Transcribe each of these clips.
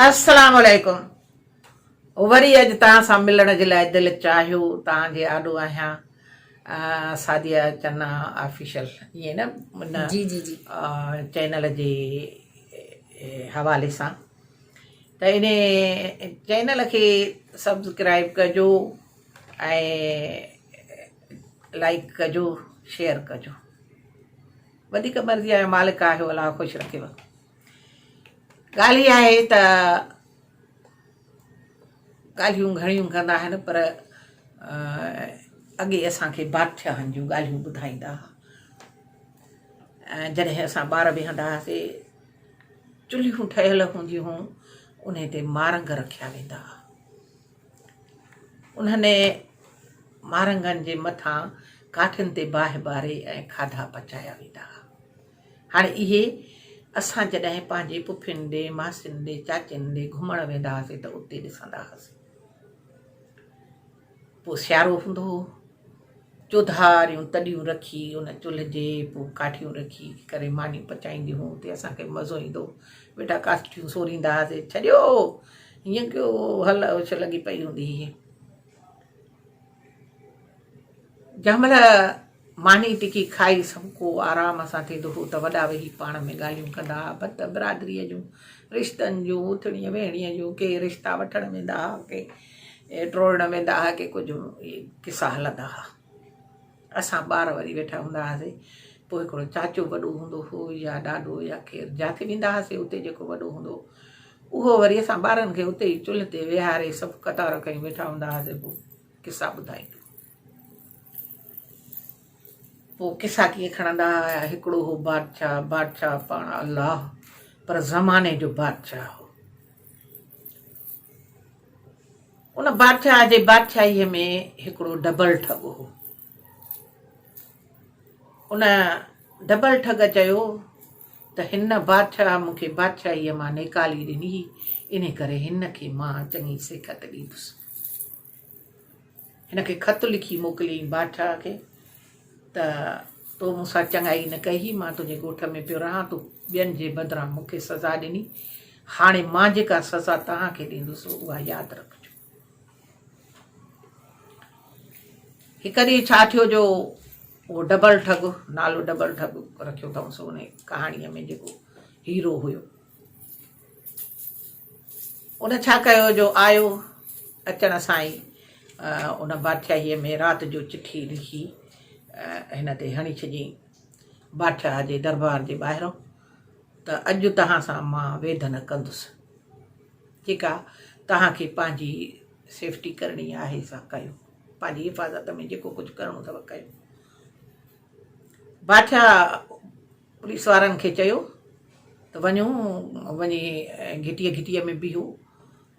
السلام عليڪم وري اڄ توهان سان ملڻ جي لاء دل چاهيو توهان جي آڏو آهيان سعديه چنا آفيشل ائين نه ان جي جي جي چينل جي حوالي سان ته ان چينل کي سبسڪرائب ڪجو ۽ لائڪ ڪجو شيئر ڪجو وڌيڪ مرضي آهي مالڪ آهيو الله خوش رکيو ڳالهه اها آهي ته ڳالهيون گهڻيون ڪندا آهن پر اڳي اسان کي بادشاهن جون ڳالهيون ٻڌائيندا هئا جڏهن اسان ٻار ويهندا هئاسي چلهيون ٺهيل هونديون هيون انهي تي مارنگ رکيا ويندا هئا انهن مارنگن جي مٿان ڪاٺين تي باهه ٻاري ۽ کاڌا پچايا ويندا هئا. هاڻي اهي اسان جڏهن پنهنجي پڦين ڏي، ماسين ڏي، چاچين ڏي گهمڻ ويندا هئاسين ته اتي ڏسندا هئاسين. پوء سيارو هوندو هو. چوڌاريون تڏيون رکي ان چلهه جي پوء ڪاٺيون رکي ڪري مانيون پچائينديون هيون اتي اسان کي مزو ايندو هو. ويٺا ڪاٺيون سوريندا هئاسين ڇڏيو هيئن ڪيو هل هوش لڳي پئي هوندي هئي. جنهن مهل ماني ٽڪي کائي سڀ ڪو آرام سان ٿيندو هو ته وڏا ويهي پاڻ ۾ ڳالهيون ڪندا ها. ڀت برادريء جون، رشتن جون، اٿڻيء ويهڻيء جون، ڪي رشتا وٺڻ ويندا ها، ڪي ٽوڙڻ ويندا ها، ڪي ڪجهه اهي قصا هلندا ها. اسان ٻار وري ويٺا هوندا هئاسين. پوء هڪڙو چاچو وڏو هوندو هو يا ڏاڏو يا ڪير، جاٿي ويندا هئاسين اتي جيڪو وڏو هوندو هو، اهو وري اسان ٻارن کي اتي ئي چلهه تي ويهاري سڀ قطار ڪيون ويٺا هوندا هئاسين پوء قصا ٻڌائيندو. پوء قصا ڪيئن کڻندا هئا، هڪڙو هو بادشاهه، بادشاهه پاڻ الله پر زماني جو بادشاهه هو. ان بادشاهه جي بادشاهيء ۾ هڪڙو ڊبل ٺڳ هو. ان ڊبل ٺڳ چيو ته هن بادشاهه مون کي بادشاهيء مان نيڪالي ڏني، انهي ڪري هن کي مان چڱي سيکت ڏيندس. هن کي خط لکي موڪليائين بادشاهه کي ته تو مون سان چڱائي نه ڪئي، مان تنهنجي ڳوٺ ۾ پيو رهان، تو ٻين جي بدران مون کي سزا ڏني، هاڻي مان جيڪا سزا توهان کي ڏيندس اها ياد رکجو. هڪ ڏينهن ڇا ٿيو جو اهو ڊبل ٺڳ، نالو ڊبل ٺڳ رکيو اٿائونس ان ڪهاڻيء ۾ جيڪو هيرو هيو، ان ڇا ڪيو جو آيو اچڻ سان ئي ان بادشاهيء ۾ رات جو چٺي لکي هن تي هڻي ڇڏيائين بادشاهه جي دربار جي ٻاهران ته اڄ توهان سان مان ويڌ نه ڪندس جيڪا توهان کي پنهنجي سيفٽي ڪرڻي آهي سا ڪيو پنهنجي حفاظت ۾ جيڪو ڪجهه ڪرڻو اٿو ڪيو بادشاهه پوليس وارن کي چيو ته وڃو وڃي گهٽيء گهٽيء ۾ بيهو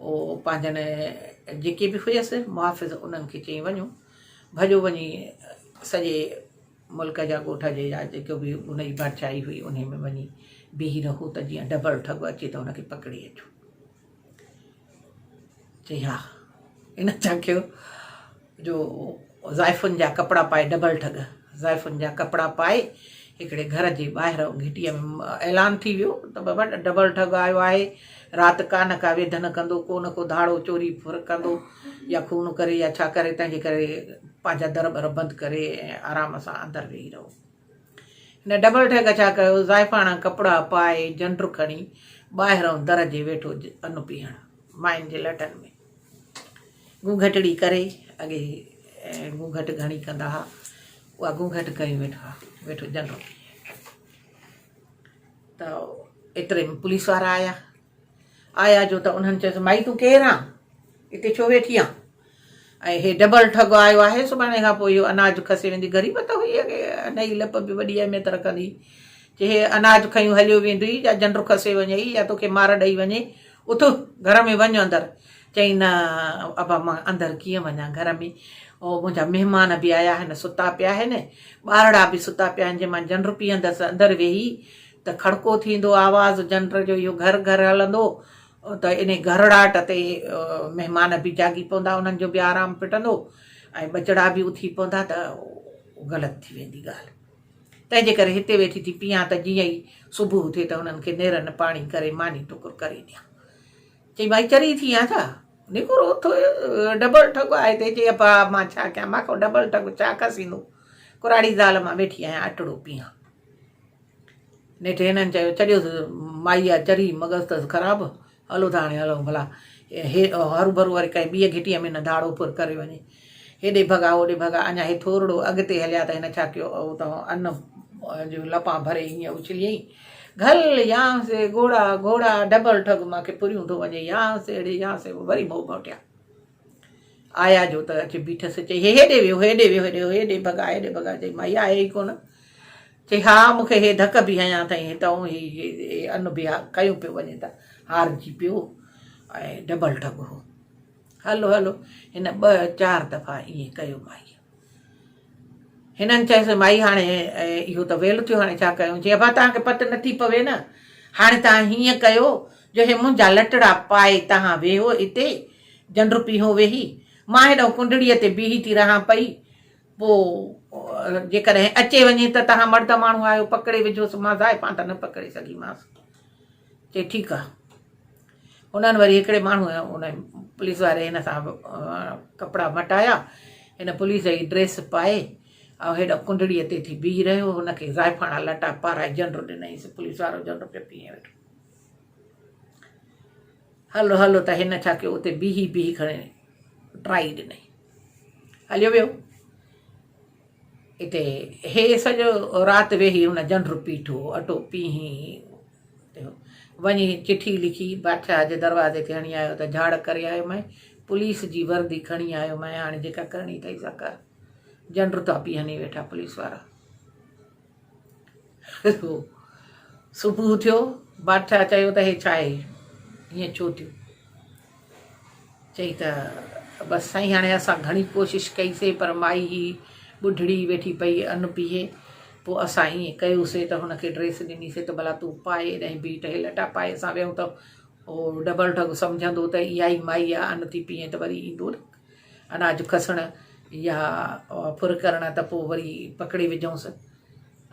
او پنهنجن جيڪي به هيس محافظ انهن کي چئي وڃو ڀڄو وڃي سڄي ملڪ جا ڳوٺ جي يا جيڪو به ان جي بادشاهي هئي انهي ۾ وڃي بيهي رهو ته جيئن ڊبل ٺڳ اچي ته ان کي پڪڙي اچو چئي ها ان ڇا ڪيو جو زائفن جا ڪپڙا پائي ڊبل ٺڳ زائفن جا ڪپڙا پائي هڪڙي گهر جي ٻاهر گهٽيء ۾ اعلان ٿي ويو ته بابا ڊبل ٺڳ آيو آهي رات ڪا نه ڪا ويڌن ڪندو ڪو نه ڪو ڌاڙو چوري ڦر ڪندو يا خون ڪري يا ڇا ڪري تنهن جي ڪري پنهنجا در ٻر بند ڪري ۽ آرام سان اندر ويهي رهو هن ڊبل ٺڳ ڇا ڪيو زائفاڻا ڪپڙا پائي جنڊ کڻي ٻاهرئون در جي ويٺو ان پيهڻ ماين جي لٽن ۾ گونگهٽڙي ڪري، اڳي گونگهٽ گهڻي ڪندا ها، اها گونگهٽ ڪري ويٺو ها، ويٺو جنڊو پيئي. ته ايتري ۾ پوليس وارا آيا، آيا جو ته انهن چيس مائي تون ڪير آن، اتي ڇو ويٺي آن؟ ۽ هي ڊبل ٺڳ آيو آهي، سڀاڻي کان پوء اهو اناج کسي ويندي. غريب ته هئي اڳي ان جي لپ به وڏي اهميت رکندي هئي. چي هي اناج کنيون هليو ويندوئي يا جنڊ کسي وڃئي يا توکي مار ڏئي وڃي، اٿ گهر ۾ وڃ اندر. چيائين نه ابا مان اندر ڪيئن وڃان گهر ۾ او منهنجا مهمان به آيا آهن ستا پيا آهن ٻارڙا به ستا پيا آهن جي مان جنڊ پيئندس اندر ويهي ته کڙڪو ٿيندو آواز جنڊ جو اهو گهر گهر هلندو ته انهي گهرڙاٽ تي مهمان به جاڳي پوندا انهن جو به آرام ڦٽندو ۽ ٻچڙا به اٿي پوندا ته غلط ٿي ويندي ڳالهه تنهن جي ڪري هتي ويٺي ٿي پيئان ته جيئن ئي صبح ٿئي ته انهن کي نيرن پاڻي ڪري ماني ٽڪر ڪري ڏيان. چئي ڀائي چري ٿي آهيان ڇا؟ نڪرو اٿو ڊبل ٺڳ آهي هتي. چئي ابا مان ڇا ڪيان مان کان ڊبل ٺڳ ڇا کسيندو. ڪراڙي زال مان ويٺي آهيان اٽڙو پيهان. نيٺ هنن چيو ڇڏيوس مائي آ چري مغز اٿس خراب هلو ٿا هاڻي هلون ڀلا هي هروڀرو وري ڪنهن ٻيء گهٽيء ۾ نه ڌاڙو ڦر ڪري وڃي. هيڏي ڀڳا هوڏي ڀڳا اڃا هي ٿورڙو اڳتي هليا ته هن ڇا ڪيو اتان ان جون لپان ڀري ائين اڇليائين گهل يان سي گهوڙا گهوڙا ڊبل ٺڳ مان کي ڦريون ٿو وڃي يان سي اڙي يان سي وري مئو موٽيا. آيا جو ته اچي بيٺس چئي هي هيڏي ويو هيڏي ويو هيڏي هيڏي ڀڳا هيڏي ڀڳا چئي مائي آهي ئي ڪونه. چئي ها مون کي هي ڌڪ به هنيا اٿئي هتئون هي ان به کنيو پيو وڃي ته هارجي پيو ۽ ڊبل ٺڳ هو. هلو هلو هن ٻه چار دفعا ائين ڪيو مائيء. هنن چيس مائي هاڻي اهو ته ويل ٿيو هاڻي ڇا ڪيون؟ چئي ابا توهان کي پت نٿي پوي نه هاڻي توهان هيئن ڪيو جو هي منهنجا لٽڙا پائي توهان ويهو اتي جنڊ پيهو ويهي مان هيڏانهن ڪنڊڙيء تي بيهي ٿي رهان پئي پوء جيڪڏهن اچي وڃي ته توهان مرد ماڻهو آهيو پڪڙي وجهوس مان زائفان ته نه پڪڙي سگهيمانس. چئي ٺيڪ آ. هنن وري هڪڙي ماڻهوء ان پوليس واري هن سان ڪپڙا مٽايا. هن پوليس جي ڊريس پائي ۽ هيڏانهن ڪنڊڙيء تي ٿي بيهي رهيو. هن کي زائفاڻا لٽا پارائي جنڊ ڏنائينس. پوليس وارو جنڊ پيو پيئي ويٺو. هلو هلو ته هن ڇا ڪيو اتي بيهي بيهي کڻي ٽرائي ڏنائين. هليو ويو. اتي هي سڄو رات ويهي هن جنڊ پيٺو، اٽو پيهي، وڃي چٺي لکي بادشاهه جي دروازي تي هڻي آيو ته جهاڙ ڪري آيو مئين، پوليس جي وردي کڻي آيو مئين، هاڻي جيڪا ڪرڻي اٿئي سا ڪر. جنڊ ٿا پيهن ويٺا پوليس وارا. صبح ٿيو، بادشاهه چيو ته هي ڇا آهي، هيئن ڇو ٿيو؟ چئي ته بس سائين هاڻي اسان گهڻي ڪوشش ڪئي سي پر مائي هي ٻڍڙي ويٺي پئي ان پيهي پوء اسان ائين ڪيوسي ته هن کي ڊريس ڏني سي ته ڀلا تون پائي ۽ بيهه ته هي لٽا پائي اسان ويهون ته هو ڊبل ڍڳ سمجهندو ته اها ئي مائي آ ان ٿي پيئين ته وري ايندو نه اناج کسڻ يا ڦر ڪرڻ ته پوء وري پڪڙي وجهونس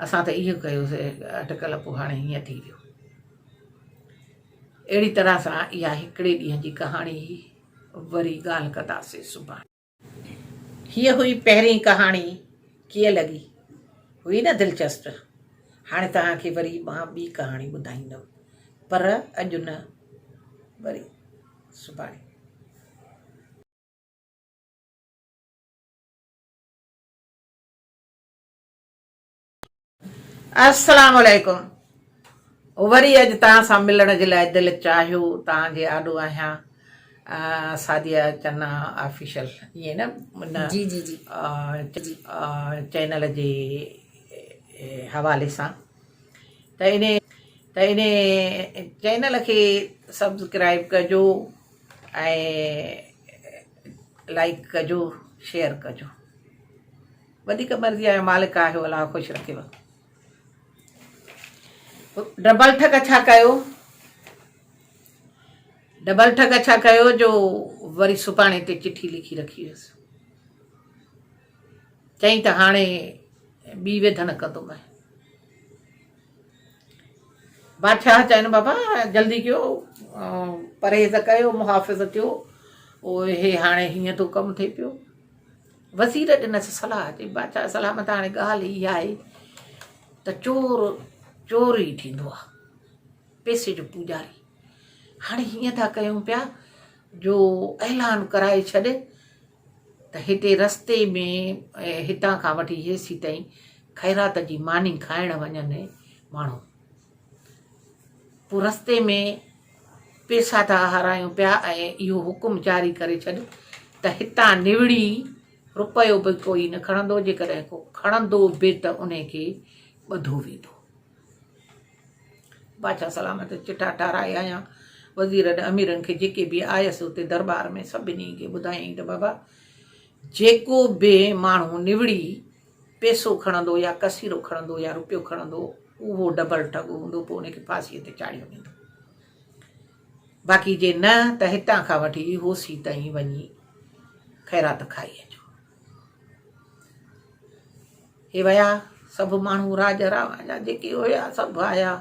اسان ته اهو ڪيوسي اٽڪل پوء هاڻي هيئن ٿي ويو. اهڙي طرح سان اها هڪڙي ڏينهن جي ڪهاڻي هئي. وري ڳالهه ڪنداسين سڀاڻي. هيء هئي پهرين ڪهاڻي. ڪيئن لڳي؟ هئي نه دلچسپ؟ هاڻي توهان کي وري مان ٻي ڪهاڻي ٻڌائيندم. پر اڄ نه وري سڀاڻي. السلام عليڪم وري اڄ توهان سان ملڻ جي لاء دل چاهيو توهان جي آڏو آهيان سعديه چنا آفيشل ائين نه جي جي جي جي چينل جي حوالي سان ته ان ته ان چينل کي سبسڪرائب ڪجو ۽ لائڪ ڪجو شيئر ڪجو وڌيڪ مرضي آهي مالڪ آهيو الله خوش رکيو. ڊبل ٺڳ ڇا ڪيو ڊبل ٺڳ ڇا ڪيو جو وري سڀاڻي تي چٺي لکي رکي هيس چئي ته هاڻي ٻي ويڌن ڪندومانء بادشاهه چين بابا جلدي ڪيو پرهيز ڪيو محافظ ٿيو هي هاڻي هيئن ٿو ڪم ٿئي پيو وزير ڏنس صلاح، چي بادشاهه سلامت هاڻي ڳالهه اها آهي ته چور چور ئي ٿيندو آهي، پئسي جو پوڄاري. هاڻي هيئن ٿا ڪيون پيا جو اعلان ڪرائي ڇڏ ته هتي رستي ۾ هتان کان وٺي هيسي تائين خيرات جي ماني کائڻ وڃن ماڻهو. پوء رستي ۾ پيسا ٿا هارايون پيا ۽ اهو حڪم جاري ڪري ڇڏ ته هتان نوڙي رپيو به ڪوئي نه کڻندو، جيڪڏهن ڪو کڻندو به ته انهي کي ٻڌو ويندو. بادشاهه سلامت چٺا ٺاهرائي آيا. وزيرن اميرن کي جيڪي به آيس اتي درٻار ۾ سڀني کي ٻڌايائين ته بابا جيڪو به ماڻهو نوڙي پيسو کڻندو يا ڪسيرو کڻندو يا رپيو کڻندو اهو ڊبل ٺڳ هوندو پوء ان کي ڦاسيء تي چاڙهيو ويندو. باقي جي نه ته هتان کان وٺي هوسي تائين وڃي خيرات کائي اچو. هي ويا سڀ ماڻهو راڄ راوان جا جيڪي هيا سڀ آيا.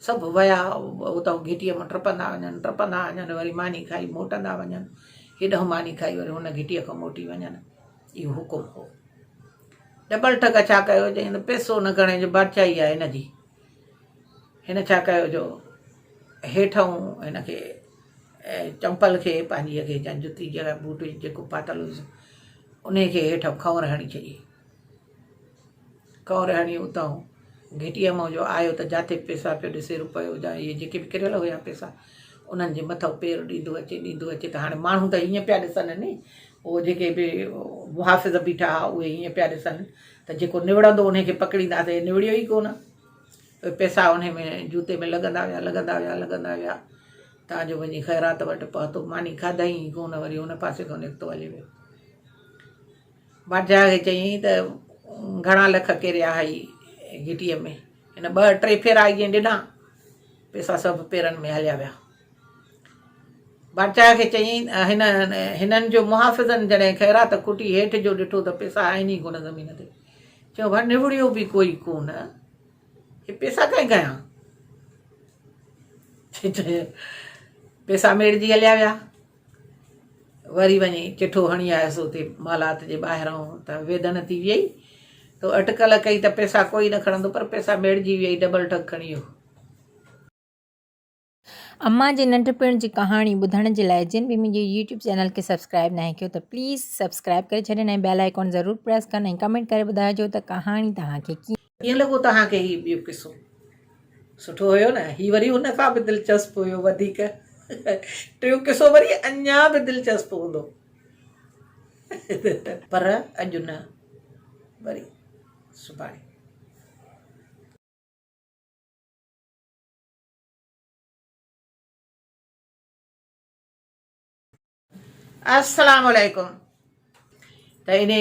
سڀ ويا اتان گهٽيء مان ٽپندا وڃن، ٽپندا وڃن، وري ماني کائي موٽندا وڃن. هيڏانهن ماني کائي وري هن گهٽيء کان موٽي وڃن. اهو حڪم هو. ڊبل ٺڳ ڇا ڪيو؟ چيائين ته پئسو نه کڻي جو بادشاهي آهي هن جي. هن ڇا ڪيو جو هيٺئون هن کي چمپل کي پنهنجي کي يا جتي جيڪا بوٽ جيڪو پاتل هيس انهي کي هيٺئون کنور هڻي ڇڏي. کنور هڻي اتان گهٽيء مان جو آيو ته جاٿي پئسا پيو ڏسي روپيو جا اهي جيڪي به ڪريل هيا پئسا انهن جي مٿئون پير ڏيندو اچي ڏيندو اچي ته هاڻي ماڻهو ته هيئن پيا ڏسن ني اهي جيڪي به محافظ بيٺا ها اهي هيئن پيا ڏسن ته جيڪو نوڙندو انهي کي پڪڙينداسين هي نوڙيو ئي ڪونه. اهي پئسا انهي ۾ جوتي ۾ لڳندا ويا لڳندا ويا لڳندا ويا تان جو وڃي خيرات وٽ پهتو. ماني کاڌائين ئي ڪونه وري ان پاسي کان نڪتو هلي ويو. بادشاهه کي چيائين ته گهڻا لک ڪيريا هئي گهٽيء ۾. هن ٻه ٽي ڦيرا ائين ڏنا، پئسا سڀ پيرن ۾ هليا ويا. بادشاهه کي چيائين، هن هنن جو محافظن جڏهن خيرات کوٽي هيٺ جو ڏٺو ته پئسا آهن ئي ڪونه زمين تي. چيو ڀاء نوڙيو به ڪوئي ڪونه، هي پئسا ڪنهن کنيا؟ پئسا ميڙجي هليا ويا. وري وڃي چٺو هڻي آيس اتي محلات جي ٻاهران ته ويڌن ٿي ويئي. تو اٽڪل ڪئي ته پئسا ڪوئي نه کڻندو پر پئسا ميڙجي ويئي ڊبل ٺڳ کڻي ويو. امان جي ننڍپڻ جي ڪهاڻي ٻڌڻ جي لاء جن به منهنجي يوٽيوب چينل کي سبسڪرائب ناهي ڪيو ته پليز سبسڪرائب ڪري ڇڏين ۽ بيل آئيڪون ضرور پريس ڪن ۽ ڪمينٽ ڪري ٻڌائجو ته ڪهاڻي توهان کي ڪيئن. ڪيئن لڳو توهان کي هي ٻيو قصو؟ سٺو هيو نه؟ هي وري ان کان به دلچسپ هيو وڌيڪ. ٽيون قصو وري اڃا به دلچسپ هوندو. پر اڄ نه وري سڀاڻي. السلام عليڪم ته ان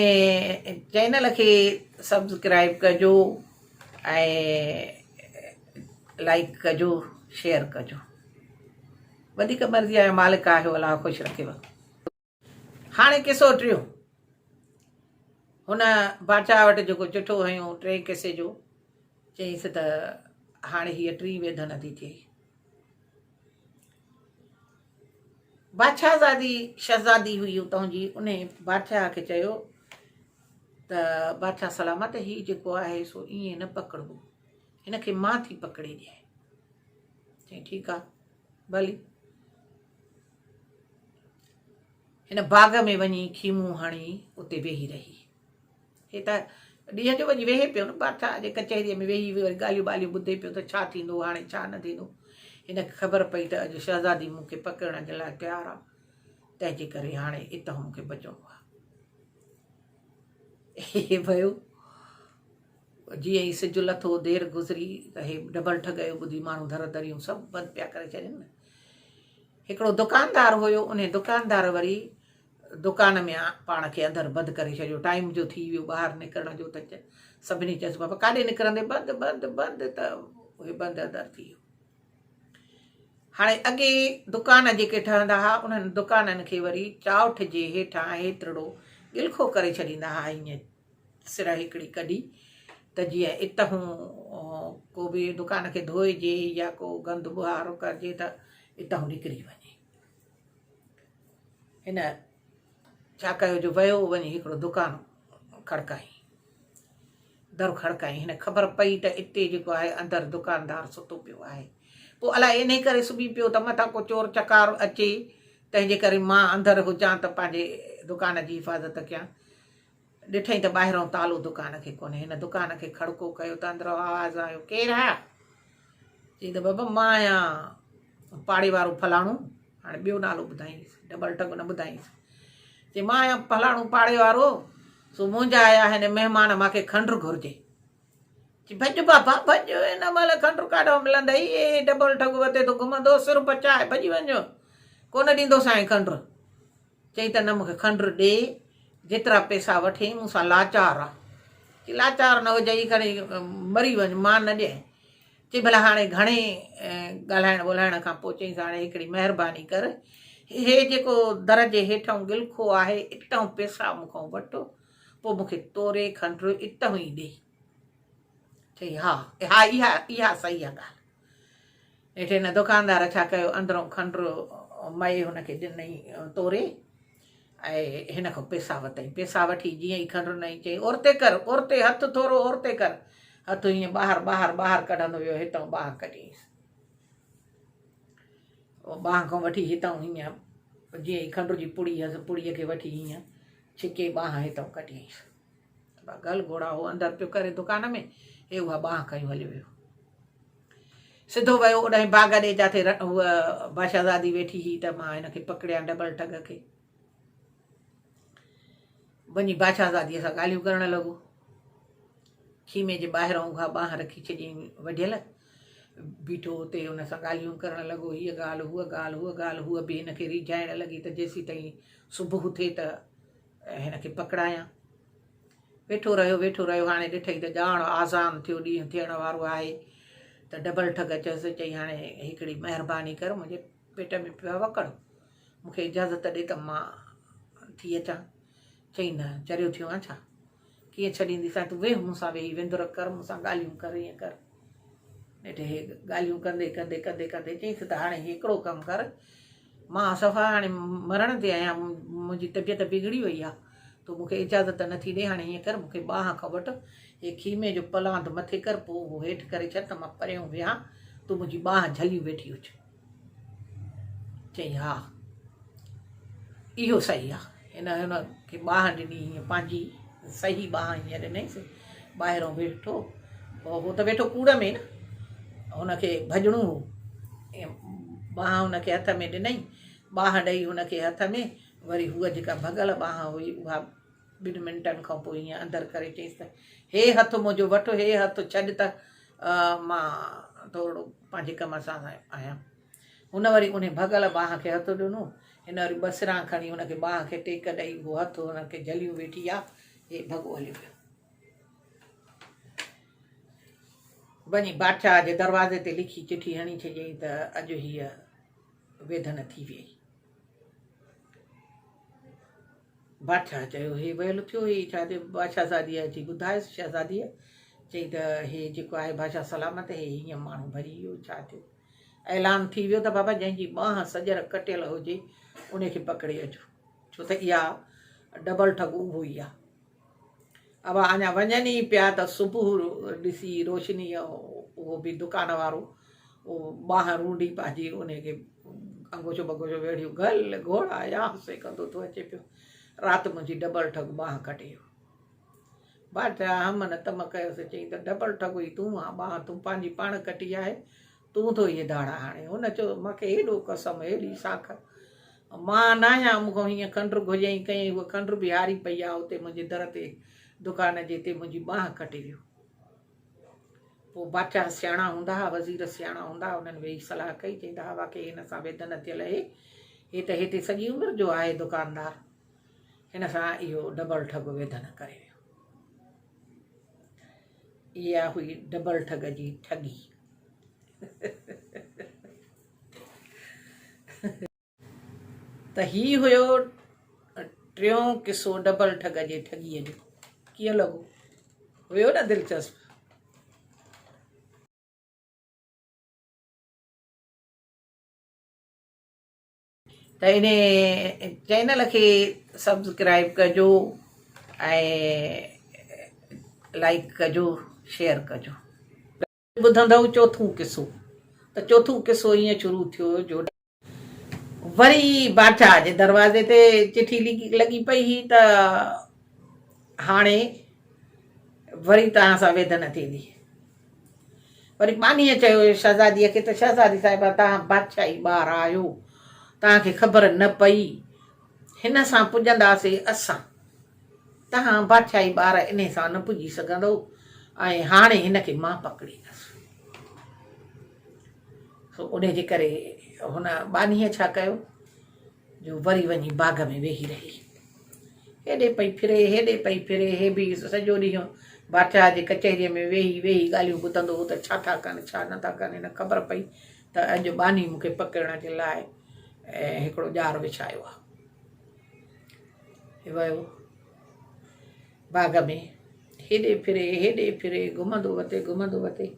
چينل کي سبسڪرائب ڪجو ۽ لائڪ ڪجو شيئر ڪجو وڌيڪ مرضي آهي مالڪ آهيو الله خوش رکيو. هاڻي قصو ٽيون هن بادشاهه وٽ جيڪو چٺو هنيو ٽئين قصي جو چيائينس ته هاڻي هيء ٽين ويڌن ٿي ٿئي. بادشاهزادي شهزادي هئي اتان جي انهي بادشاهه کي چيو ته بادشاهه سلامت هي جيڪو آهي سو ائين نه پڪڙبو هن کي مان ٿي پڪڙي ڏيان. چيائين ٺيڪ آ ڀلي. هن باغ ۾ وڃي خيمو هڻي اتي ويهي رهي. هي ته ڏينهن جو وڃي ويهي پيو نه بادشاهه جي ڪچهريء ۾ ويهي وري ڳالهيون ٻالهيون ٻڌي پيو ته ڇا ٿيندو هاڻي ڇا نه ٿيندو. هن کي خبر پئي ته اڄ شهزادي مون کي پڪڙڻ جي لاء تيار آ، تنهن جي ڪري هاڻي اتان مون کي بچڻو آ. هي ويو. جيئن ئي سج لٿو، دير گذري ته هي ڊبل ٺڳ جو ٻڌي ماڻهو در دريون سڀ بند پيا ڪري ڇڏين نه. هڪڙو دڪاندار هيو، انهي دڪاندار وري دڪان ۾ پاڻ کي اندر بند ڪري ڇڏيو. ٽائيم جو ٿي ويو ٻاهر نڪرڻ جو ته سڀني چيس بابا ڪاڏي نڪرندي بند بند بند ته اهي بند اندر ٿي ويو. هاڻي اڳي دڪان جيڪي ٺهندا ها انهن دڪانن کي وري چائوٺ جي هيٺان هيترڙو ڳلکو ڪري ڇڏيندا ها ائين سر هڪڙي ڪڍي ته جيئن اتهون ڪو به دڪان کي ڌوئجي يا ڪو گند ٻهارو ڪرجي ته اتهون نڪري وڃي. هن ڇا ڪيو جو ويو وڃي هڪڙو دڪان کڙڪائين. در کڙڪائين. هن خبر پئي ته اتي جيڪو آهي اندر دڪاندار ستو پيو آهي. پوء الائي انهي ڪري سمهي پيو ته متان ڪو چور چڪار اچي تنهن جي ڪري مان اندر هجان ته پنهنجي دڪان جي حفاظت ڪيان. ڏٺائين ته ٻاهرئون تالو دڪان کي ڪونهي. هن دڪان کي کڙڪو ڪيو ته اندرئون آواز آيو، ڪير آ؟ چيائين ته بابا مان آهيان پاڙي وارو فلاڻو. هاڻي ٻيو نالو ٻڌائينس، ڊبل ٺڳ نه ٻڌائينس. چيائين مان آهيان فلاڻو پاڙي وارو، سو منهنجا آيا آهن مهمان، مان کي کنڊ گهرجي. چي ڀڄ بابا ڀڄ، هن مهل کنڊ ڪاڏانهن ملندئي، هي ڊبل ٺڳ وتي ٿو گهمندو، سر بچاء ڀڄي وڃ، ڪونه ڏيندوسانء کنڊ. چئي ته نه مون کي کنڊ ڏي، جيترا پئسا وٺين، مون سان لاچار آ. چي لاچار نه هجئي کڻي مري وڃ، مان نه ڏيانء. چي ڀلا هاڻي گهڻي ڳالهائڻ ٻولهائڻ کان پوء چئينس هاڻي هڪڙي مهرباني ڪر، هي جيڪو در جي هيٺئون ڳلکو آهي، اتئون پئسا مون کان وٺ، پوء مون کي توري کنڊ اتئون ئي ڏي. چئي ها، ها اها اها صحيح آ ڳالهه. نيٺ هن دڪاندار ڇا ڪيو، اندرئون کنڊ مئي هن کي ڏنئي توري ۽ هن کان پئسا ورتائين. پئسا وٺي جيئن ئي کنڊ ڏنائين، چيائين، اورتي ڪر، اورتي، هٿ ٿورو اورتي ڪر. هٿ هيئن ٻاهر ٻاهر ٻاهر ڪڍندو ويو، هتئون ٻانهن ڪڍيائينس. ٻانهن کان وٺي هتئون هيئن جيئن ئي کنڊ جي پڙي هيس، پڙيء کي وٺي هيئن ڇڪي ٻانهن هتئون ڪڍيائينس. گل گهوڙا هو اندر پيو ڪري دڪان ۾، هي اها ٻانهن کنيون هليو ويو. سڌو ويو اوڏانهن باغ ڏي جاٿي هوء بادشاهزادي ويٺي هئي ته مان هن کي پڪڙيان ڊبل ٺڳ کي. وڃي بادشاهزاديء سان ڳالهيون ڪرڻ لڳو. خيمي جي ٻاهران اها ٻانهن رکي ڇڏيائين وڍيل. بيٺو اتي ان سان ڳالهيون ڪرڻ لڳو. هيء ڳالهه، هوء ڳالهه، هوء ڳالهه. هوء به هن کي ريجهائڻ لڳي ته جيسيتائين صبح ٿئي ته هن کي پڪڙايان. ويٺو رهيو، ويٺو رهيو، هاڻي ڏٺئي ته ڄاڻ آذان ٿيو، ڏينهن ٿيڻ وارو آهي ته ڊبل ٺڳ چيس، چئي هاڻي هڪڙي مهرباني ڪر، منهنجي پيٽ ۾ پيو آهي وڪڙ، مون کي اجازت ڏي ته مان ٿي اچان. چئي نه، چريو ٿيو آهين ڇا؟ ڪيئن ڇڏينديسانء، تون ويهه مون سان ويهي وندر ڪر، مون سان ڳالهيون ڪر، ائين ڪر. نيٺ هي ڳالهيون ڪندي ڪندي ڪندي ڪندي چيس ته هاڻي هڪڙو ڪم ڪر، مان صفا هاڻي مرڻ تي آهيان، منهنجي طبيعت بگڙي وئي آهي، تون مون کي اجازت نه ٿي ڏي، هاڻي هيئن ڪر مون کي ٻانهن کان وٺ، هي خيمي جو پلاند مٿي ڪر، پوء اهو هيٺ ڪري ڇڏ ته مان پريون ويهان، تون منهنجي ٻانهن جهليون ويٺي هج. چيائين ها اهو صحيح آهي. هن هن کي ٻانهن ڏني هيئن پنهنجي صحيح ٻانهن هيئن ڏنائينس، ٻاهرون ويٺو هو ته ويٺو ڪوڙ ۾ نه، هن کي ڀڄڻو هو، ٻانهن هن کي هٿ ۾ ڏنائين، ٻانهن ڏئي هن کي هٿ ۾ وري هوء جيڪا ڀڳل ٻانهن هئي اها ٻن منٽن کان پوء هيئن اندر ڪري چيس ته هي هٿ منهنجو وٺ، هي هٿ ڇڏ ته مان ٿورڙو پنهنجي ڪم سان آهيان. هن وري انهي ڀڳل ٻانهن کي هٿ ڏنو. هن وري ٻه سران کڻي هن کي ٻانهن کي ٽيڪ ڏئي اهو هٿ هن کي جهليون ويٺي آ، هي ڀڳو هليو ويو. وڃي بادشاهه جي دروازي تي لکي چٺي هڻي ڇڏيائين ته اڄ هيء ويڌن ٿي ويئي. بادشاهه چيو، هي ويل ٿيو، هي ڇا ٿيو؟ بادشاهزاديء اچي ٻڌايس، شهزاديء چئي ته هي جيڪو آهي بادشاهه سلامت، هي هيئن ماڻهو ڀري ويو، ڇا ٿيو؟ اعلان ٿي ويو ته بابا جنهن جي ٻانهن سڄر ڪٽيل هجي، ان کي پڪڙي اچو، ڇو ته اها ڊبل ٺڳ اهو ئي آهي. ابا اڃا وڃن ئي پيا ته صبح ڏسي روشني اهو به دڪان وارو اهو ٻانهن رونڊي پنهنجي انهي کي انگوڇو بنگوڇو ويڙهيو گل گهوڙا يا سي ڪندو ٿو اچي پيو رات منهنجي ڊبل ٺڳ ٻانهن ڪٽي ويو. بادشاهه هم نه تم ڪيس چيائين ته ڊبل ٺڳ ئي تون آن ٻانهن تون پنهنجي پاڻ ڪٽي آهي تون ٿو اهي ڌاڙا هڻين. هن چيو مان کي هيڏو قسم هيڏي ساک مان ناهيان مون کان هيئن کنڊ گهريائين ڪيائين هوء کنڊ به هاري پئي آ اتي منهنجي در تي دڪان جي تي منهنجي ٻانهن ڪٽي ويو. پوء بادشاهه سياڻا هوندا ها وزير سياڻا هوندا ها انهن ويهي صلاح ڪئي چئيندا ها واقعي هن سان ويڌن ٿيل اهي هي ته هتي سڄي عمر جو آهي دڪاندار هن سان اهو ڊبل ٺڳ ويڌن ڪري ويو. اها هئي ڊبل ٺڳ جي ٺڳي. ته هي هيو ٽيون قصو ڊبل ٺڳ جي ٺڳيء جو. ڪيئن لڳو؟ هيو نه دلچسپ؟ ته انهي چينل کي سبسڪرائب ڪجو ۽ لائيڪ ڪجو شيئر ڪجو. ٻڌندؤ چوٿون قصو ته چوٿون قصو ائين شروع ٿيو جو. وري بادشاهه جي دروازي تي چٺي لڳي پئي هئي ته هاڻي وري توهان سان ويڌن ٿيندي. وري ٻانهيء چيو شهزاديء کي ته شهزادي صاحبه توهان بادشاهي ٻار آهيو، توهان کي خبر نه پئي، هن سان پڄنداسين اسان، توهان بادشاهي ٻار انهي سان نه پڄي سگهندؤ ۽ هاڻي هن کي مان پڪڙيندس. سو انهي جي ڪري هن ٻانهيء ڇا ڪيو جو وري وڃي باغ ۾ ويهي رهي. هيڏي پئي ڦري، هيڏي پئي ڦري، هي به سڄو ڏينهن بادشاهه جي ڪچهريء ۾ ويهي ويهي ڳالهيون ٻڌندو هو ته ڇا ٿا ڪن، ڇا نه ٿا ڪن. هن خبر پئي ته اڄ ٻانهي مون کي پڪڙڻ جي لاء هڪڙو ڄار وڇايو آهي. هي ويو باغ ۾ هيڏي ڦري، هيڏي ڦري، گهمندو وتي، گهمندو وتي.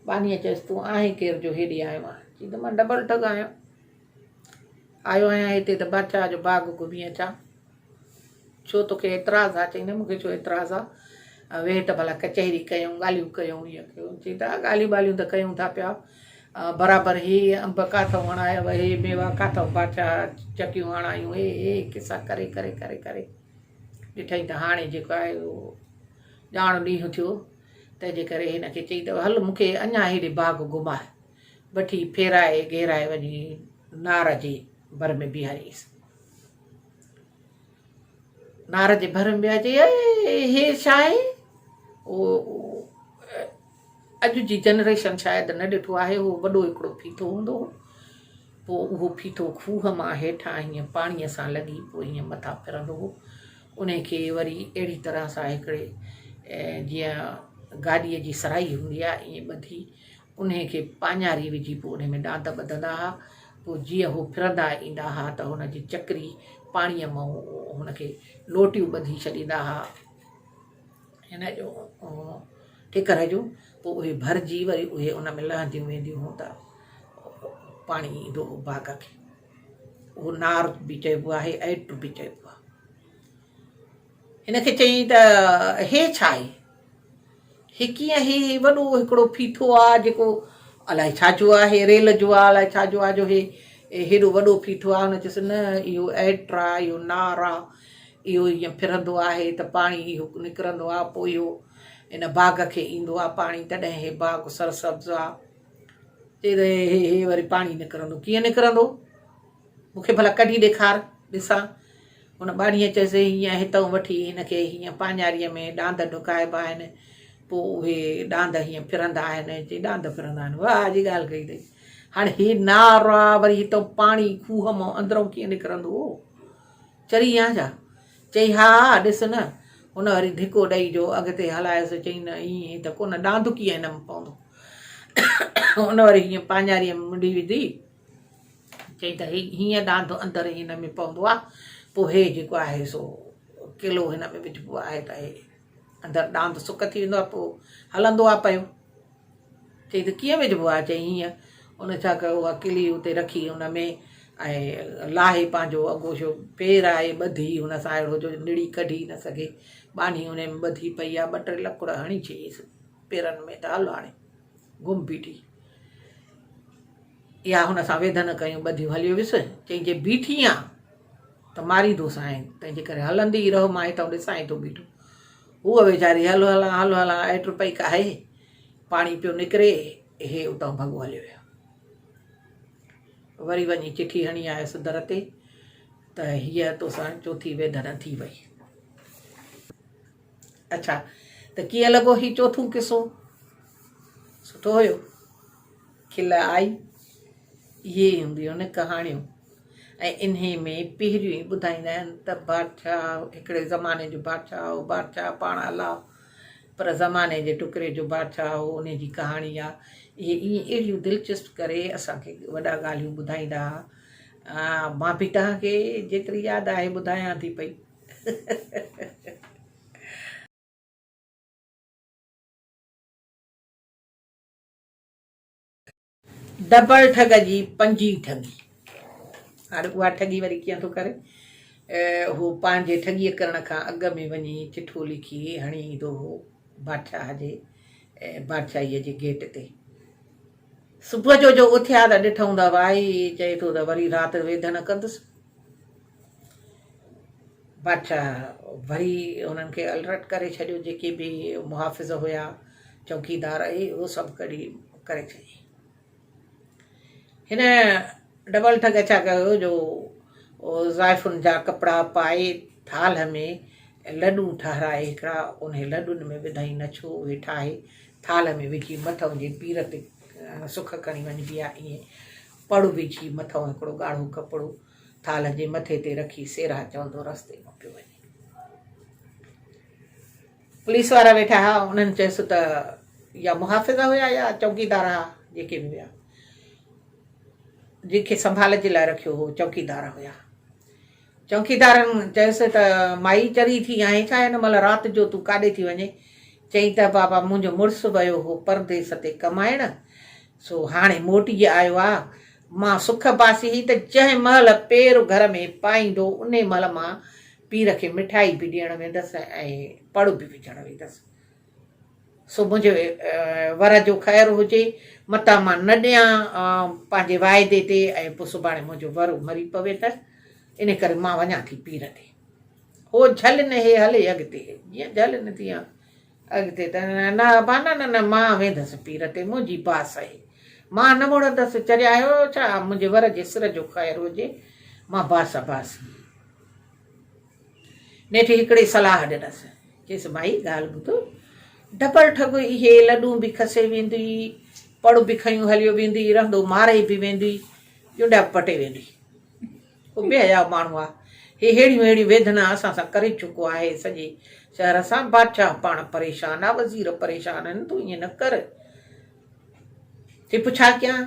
ٻانهيء چيس، تون آهين ڪير جو هيڏي آيو آهين؟ چيائين ته مان ڊبل ٺڳ آهيان. آيو آهيان هتي ته بادشاهه جو باغ گهمي اچان. ڇو توکي اعتراض آ؟ چيائين نه مون کي ڇو اعتراض آ. ويهه ته ڀلا ڪچهري ڪيون، ڳالهيون ڪيون، ائين ڪيون. چيائين ته ها ڳالهيون ٻالهيون ته ڪيون ٿا پيا. برابر هي انب ڪاٿئون هڻايو، هي ميوا ڪاٿئون بادشاهه چڪيون هڻايون، هي هي قصا ڪري ڪري ڪري ڪري ڏٺائين ته هاڻي جيڪو آهي اهو ڄاڻ ڏينهن ٿيو. تنهن جي ڪري هن کي چئي ته هل مون کي اڃا هيڏي باغ گهماء. وٺي ڦيرائي گهيرائي وڃي نار جي ڀر ۾ بيهاريس. نار جي ڀر ۾ بيهاري چئي اي هي ڇا آهي؟ اهو اڄ جي جنريشن شايد نه ڏٺو آهي اهو وڏو هڪڙو ڦيٿو هوندو هو. پوء اهو ڦيٿو کوهه مان هيٺان هيئن پاڻيء سان لڳي پوء هيئن مٿان ڦرندو هو. انهي کي وري اهڙي طرح سان هڪڙي جيئن گاڏيء جي سرائي هوندي آهي ائين ٻڌي انهي کي پاڃاري وجهي پوء انهي ۾ ڏاند ٻڌندا ها پوء جيئن هو ڦرندا ايندا ها ته هن جي چڪري پاڻيء مان هن کي لوٽيون ٻڌي ڇڏيندا ها هن جو ٺڪر جون پوء اهي ڀرجي وري اهي ان ۾ لهنديون وينديون هيون ته پاڻي ايندو هو باغ کي. اهو نار به چئبو آهي ائٽ به چئبو آهي. هن کي چيائين ته هي ڇا آهي؟ هي ڪيئن هي وڏو هڪڙو ڦيٿو آ جيڪو الائي ڇا جو آهي ريل جو آ الائي ڇا جو آ جو هي هيڏو وڏو ڦيٿو آ هن چيس نه اهو ائٽ آ اهو نار آ اهو ائين ڦرندو آهي ته پاڻي اهو نڪرندو آ پوء اهو ان باغ کي ايندو آ پاڻي تڏهن هي باغ سرسبز آ چي ته هي هي وري پاڻي نڪرندو ڪيئن نڪرندو مون کي ڀلا ڪڍي ڏيکار ڏسان. هن ٻانهيء چيس، هيئن هتئون وٺي هن کي هيئن پاڃاريء ۾ ڏاند ڍڪائبا آهن، پوء اهي ڏاند هيئن ڦرندا آهن. چي ڏاند ڦرندا آهن؟ واهه جي ڳالهه ڪئي اٿئي. هاڻي هي نار آ، وري هتئون پاڻي کوهه مان اندرئون ڪيئن نڪرندو؟ چري آهيان ڇا؟ چئي، ها ها، ڏس نه. هن وري ڌڪو ڏئي جو اڳتي هلايس، چئي، نه ائين ته ڪونه، ڏاند ڪيئن هن ۾ پوندو؟ هن وري هيئن پاڃاريء ۾ منڍي وڌي. چئي ته هي هيئن ڏاند اندر هن ۾ پوندو آ، پوء هي جيڪو آهي سو ڪيلو هن ۾ وجهبو آهي ته هي اندر ڏاند سڪ ٿي ويندو آ، پوء هلندو آ پيو. چئي ته ڪيئن وجهبو آ؟ چئي هيئن. ان ڇا ڪيو اها ڪلي اتي رکي ان ۾ ۽ لاهي پنهنجو اگوشو پير آهي ٻڌي هن سان اهڙو جو نڙي ڪڍي نه سگهي. ٻانهي ان ۾ ٻڌي پئي آ، ٻه ٽي لڪڙ هڻي ڇڏيس پيرن ۾ ته هل هاڻي گم بيٺي. اها هن سان ويڌن ڪيون ٻڌيون هليو ويس. چيائين جي بيٺي آن ته ماريندوسانء، تنهنجي ڪري هلندي ئي رهه، مان هتان ڏسانء ٿو بيٺو. هوء ويچاري هل هلان هل هلان ائٽ پئي ڪاهي، پاڻي پيو نڪري، هي اتان ڀڳو هليو ويو. وري وڃي چٺي هڻي آيس در تي ته هيء توسان چوٿين ويڌن ٿي وئي. اڇا ته ڪيئن لڳو هي چوٿون قصو؟ سٺو هيو؟ کل آئي. اهي ئي هونديون آهن ڪهاڻيون ۽ انهي ۾ پهريون ئي ٻڌائيندا آهن ته بادشاهه هڪڙي زماني جو بادشاهه هو، بادشاهه پاڻ الله پر زماني جي ٽڪري جو بادشاهه هو، انهي جي ڪهاڻي آ. اهي ائين اهڙيون دلچسپ ڪري اسان کي وڏا ڳالهيون ٻڌائيندا ها. مان به توهان کي جيتري ياد آهي ٻڌايان ٿي پئي. ڊبل ٺڳ جي پنجين ٺڳي. هاڻي اها ٺڳي وري ڪيئن ٿو ڪري؟ هو پنهنجي ٺڳيء ڪرڻ کان اڳ ۾ وڃي چٺو لکي هڻي ايندو هو بادشاهه جي بادشاهيء جي گيٽ تي. صبح جو جو اٿيا ته ڏٺائون ته وائي چئي ٿو ته وري رات ويڌن ڪندس. بادشاهه وري انهن کي الرٽ ڪري ڇڏيو جيڪي به محافظ هيا چوڪيدار اهي اهو سڀ ڪڍي ڪري ڇڏي. هن ڊبل ٺڳ ڇا ڪيو جو زائفن جا ڪپڙا پائي ٿالهه ۾ لڏون ٺهرائي هڪڙا انهي لڏن ۾ وڌائين نڇو اهي ٺاهي ٿالهه ۾ وجهي مٿئون جي پير تي سک کڻي وڃبي آهي ائين پڙ وجهي مٿئون هڪڙو ڳاڙهو ڪپڙو ٿالهه جي مٿي تي رکي سيرا چوندو رستي مان پيو وڃي. پوليس وارا ويٺا ها، انهن چيس ته يا محافظ هيا يا چوڪيدار ها، جيڪي به هيا، جن کي سنڀال جي لاء رکيو هو، چوڪيدار هيا. چوڪيدارن چيس ته مائي چري ٿي آهين ڇا، هن مهل رات جو تون ڪاڏي ٿي وڃين؟ چيائين ته بابا منهنجو مڙس ويو هو پرديس تي ڪمائڻ، سو هاڻي موٽي آيو آ. مان سک باسي هئي ته جنهن مهل پير گهر ۾ پائيندو انهي مهل مان پير کي مٺائي به ڏيڻ ويندس ۽ پڙ به وجهڻ ويندس. سو منهنجي ور جو خير هجي، متان مان نه ڏيان پنهنجي واعدي تي ۽ پوء سڀاڻي منهنجو ور مري پوي ته، انهي ڪري مان وڃان ٿي پير تي. هو جهل نه هي هلي اڳتي، جيئن جهل نه تيئن اڳتي ته نه ابا نه نه نه مان ويندس پير تي، منهنجي باس آهي، مان نه مڙندس، چريا آهيو ڇا، منهنجي ور جي سر جو خير هجي، مان باس باس. نيٺ هڪڙي صلاح ڏنس، چيس ڀائي ڳالهه ٻڌ، ڊبل ٺڳ اهي لڏون به کسي ويندي، پڙ به کنيون هليو ويندي، رهندو مارئي به ويندي، ڄنڊا به پٽي ويندي. هو بي حياء ماڻهو آهي. هي ههڙيون ههڙيون ويڌنا اسان سان ڪري چڪو آهي. سڄي شهر سان بادشاهه پاڻ پريشان آ، وزير پريشان آهن، تون ائين نه ڪر. چي پڇا ڪيان؟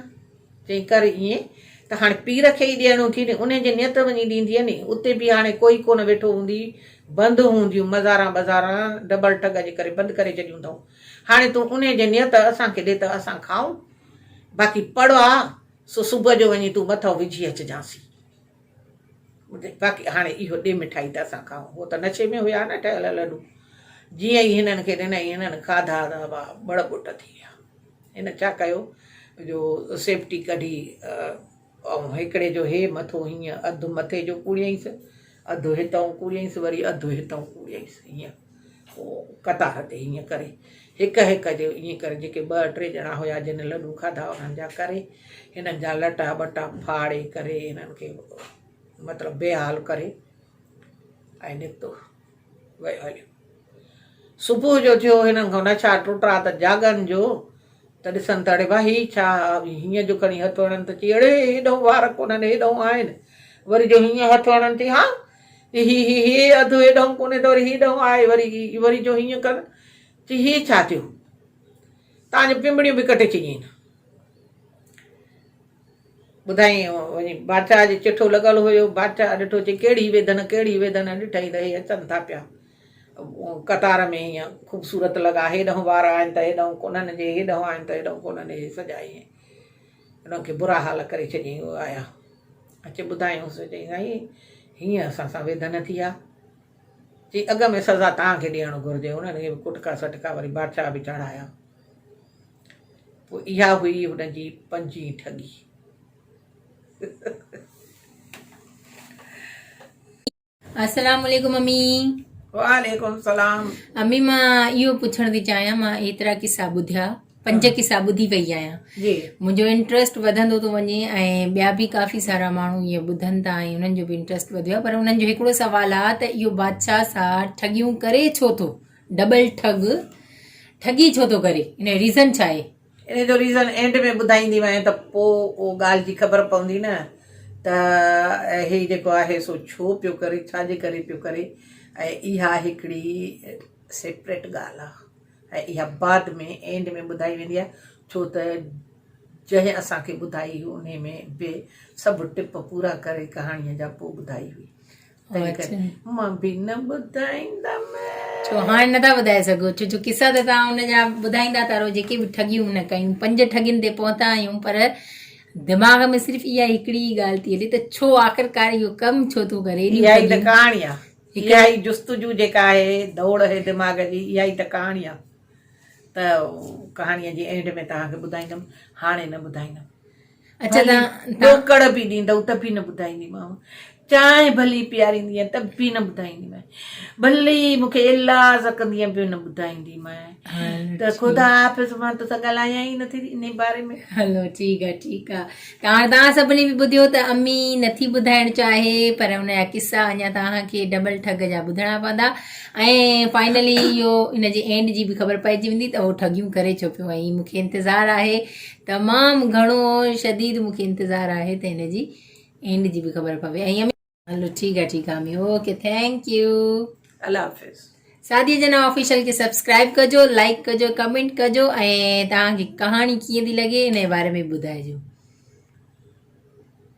چيائين ڪر ائين ته هاڻي پير کي ئي ڏيڻو ٿي ني، انهي جي نيت وڃي ڏيندينء ني، اتي به هاڻي ڪوئي ڪونه ويٺو هوندي، بند هونديون مزاران بزاران ڊبل ٺڳ جي ڪري بند ڪري ڇڏيون اٿئون. هاڻي تون انهي جي نيت اسان کي ڏي ته اسان کائون، باقي پڙ آ سو صبح جو وڃي تون مٿئون وجهي اچجانسين. باقي هاڻي اهو ڏي مٺائي ته اسان کائون. هو ته نشي ۾ هيا نه ٺهيل لڏون. جيئن ئي هنن کي ڏنائين هنن کاڌا ته وا ٻڙ ٻٽ ٿي ويا. هن ڇا ڪيو جو سيپٽي ڪڍي ۽ هڪڙي جو هي مٿو هيئن اڌ مٿي جو ڪوڙيائينس، اڌ هتئون ڪوڙيائينس وري اڌ هتئون ڪوڙيائينس هيئن. پوء قطار تي ائين ڪري هڪ هڪ جو ائين ڪري جيڪي ٻه ٽي ڄڻا هيا جن لڏون کاڌا انهن جا ڪري هنن جا لٽا ٻٽا ڦاڙي ڪري هنن کي مطلب بي حال ڪري ۽ نڪتو ويو هليو. صبح جو ٿيو هنن کان نشا ٽٽا ته جاڳن جو ته ڏسن ته اڙي ڀاء هي ڇا هيئن جو کڻي هٿ هڻن ته چي اڙي هيڏهون وار ڪونهن هيڏهون آهن وري جو هيئن هٿ هڻن چي ها هي هي هي اڌ هيڏهون ڪونهي ته وري هيڏهون آهي وري وري جو هيئن ڪن چي هي ڇا ٿيو تان جون پنبڻيون به ڪٽي ڇڏيائين. ٻڌائين وڃي بادشاهه جي چٺو لڳل هيو بادشاهه ڏٺو چي ڪهڙي ويڌن ڪهڙي ويڌن ڏٺائين ته هي اچن ٿا پيا قطار ۾ هيئن خوبصورت لڳا هيڏهون وار آهن ته هيڏهون ڪونهن جي هيڏهون آهن ته هيڏهون ڪونهن هي سڄا ائين انهن کي برا حال ڪري ڇڏيائين اهي آيا اچي ٻڌايائونس چيائين سائين هيئن اسان سان ويڌن ٿي آ چي اڳ ۾ سزا توهان کي ڏيڻ گهرجي انهن کي به ڪٽڪا سٽڪا وري بادشاهه به چاڙهايا پوء اها هئي هن جي پنجين ٺڳي. السلام عليڪم امي. وعليڪم السلام. امي مان اهو پڇڻ ٿي چاهيان مان ايترا قصا ٻڌيا پنج قصا ٻڌي وئي آهيان جي منهنجو انٽرسٽ وڌندو ٿو وڃي ۽ ٻيا به ڪافي سارا ماڻهو اهي ٻڌن ٿا ۽ انهن جو به انٽرسٽ وڌيو آهي پر انهن جو هڪڙو سوال آهي ته اهو بادشاهه صاحب ٺڳيون ڪري ڇو ٿو ڊبل ٺڳ ٺڳي ڇو ٿو ڪري ان جو ريزن ڇا آهي؟ ان جو ريزن اينڊ ۾ ٻڌائينديمانء ته پو اهو ڳالهه جي خبر پوندي نه ته هي جيڪو آهي سو ڇو پيو ڪري ڇا جي ڪري پيو ڪري ۽ اها هڪڙي سيپريٽ ڳالهه آهي ۽ اها بعد ۾ اينڊ ۾ ٻڌائي ويندي آهي ڇو ته جنهن اسان کي ٻڌائي هئي انهي ۾ به سڀ ٽپ پورا ڪري ڪهاڻيء جا پو ٻڌائي هئي. تنهن ڪري مان به نه ٻڌائيندم. ڇو هاڻي نٿا ٻڌائي سگهو؟ ڇو جو قصا ته توهان ان جا ٻڌائيندا ٿا رهو جيڪي به ٺڳيون هن ڪيون. پنج ٺڳين تي پهتا آهيون پر دماغ ۾ صرف اها هڪڙي ئي ڳالهه ٿي هلي ته ڇو آخرڪار اهو ڪم ڇو ٿو ڪري ايڏيون اها ئي ته ٺڳيون. ڪهاڻي آهي. اها ئي جستجو جيڪا آهي دوڙ آهي دماغ جي اها ئي ته ڪهاڻي آهي ته ڪهاڻيء جي اينڊ ۾ توهان کي ٻڌائيندم هاڻي نه ٻڌائيندم. اڇا ڀلي تان ڏوڪڙ به ڏيندؤ ته به نه ٻڌائينديمانو، چانهه ڀلي پياريندينء ته به نه ٻڌائينديمانء، ڀلي مون کي ايلاز ڪندينء به نه ٻڌائينديمانء ته خدا حافظ مان توسان ڳالهايان ئي نٿي انهي باري ۾. هلو ٺيڪ آ ٺيڪ آ ته هاڻ توهان سڀني به ٻڌيو ته امي نٿي ٻڌائڻ چاهي پر ان جا قصا اڃا توهان کي ڊبل ٺڳ جا ٻڌڻا پوندا ۽ فائنلي اهو ان جي اينڊ جي به خبر پئجي ويندي ته هو ٺڳيون ڪري ڇو پيو ۽ مون کي انتظار آهي تمام گهڻو شديد مون کي انتظار آهي ته هن جي اينڊ جي به خبر پوي ۽ هلو ٺيڪ آ ٺيڪ آ امي اوڪي thank you الله حافظ. سعديه جنا آفيشل کي سبسڪرائب ڪجو لائڪ ڪجو ڪمينٽ ڪجو ۽ توهان کي ڪهاڻي ڪيئن ٿي لڳي ان جي باري ۾ ٻڌائجو.